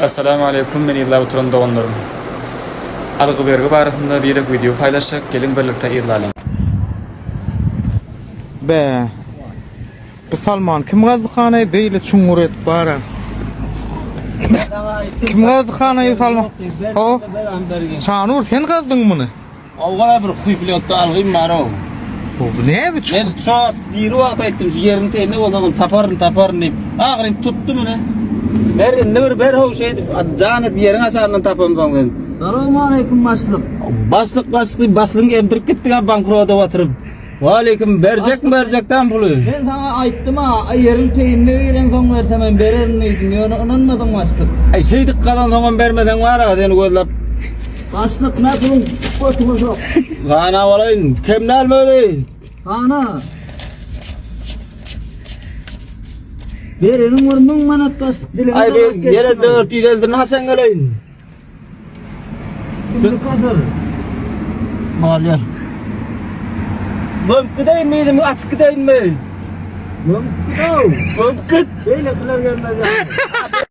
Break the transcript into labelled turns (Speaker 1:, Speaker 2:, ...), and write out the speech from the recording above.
Speaker 1: Assalamu aleýkum meni yzlap oturan doganlarym. Algy bergi barasynda birek wideo paýlaşjak geliň birlikde yzlalyň.
Speaker 2: Bä. Bu salmany kim gazdy hanaý beýle çuňňur edip bara. Kim gazdy hanaý salma? Ho. Şanur sen gazdyň muny.
Speaker 3: Owgala bir kuýplýotda algym bar-ow.
Speaker 2: Bu näme çukur?
Speaker 3: Men şo diri wagt aýtdym, şu ýeriň teýinde bolsagam taparyn, taparyn diýip. Ahyryn tutdy muny. Ber indi bir ber how şeýdip, jan edip ýeriň aşagyndan tapamsoň sen.
Speaker 4: Salowmaleýkim başlyk.
Speaker 3: Başlyk başlyk diýip başlygyňy emdirip gitdiň-ä bankroda batyryp. Waleýkim, berjekmi berjekdämi puly?
Speaker 4: Men saňa aýtdym-a, ýeriň teýinde gireňsoň bersemem bererin diýdim, ýöne ynanmadyň başlyk.
Speaker 3: Aý şeýdip gazansoňam bermeseň bar-a seni gözläp.
Speaker 4: Başlyk nä puluň götüňe sok.
Speaker 3: Gana bolaýyn, kem dälmi özi?
Speaker 4: Gana. Bereniň bir 1000 manat başlyk diliňe
Speaker 3: Aý bir ýere 450 haçan geleýin?
Speaker 4: Kimdir?
Speaker 3: Bolýar. Gömüp gideýinmi yzymy açyp gideýinmi?
Speaker 4: Gömüp git-ow.
Speaker 3: Gömüp git.
Speaker 4: Beýlekiler gelmez ýaly.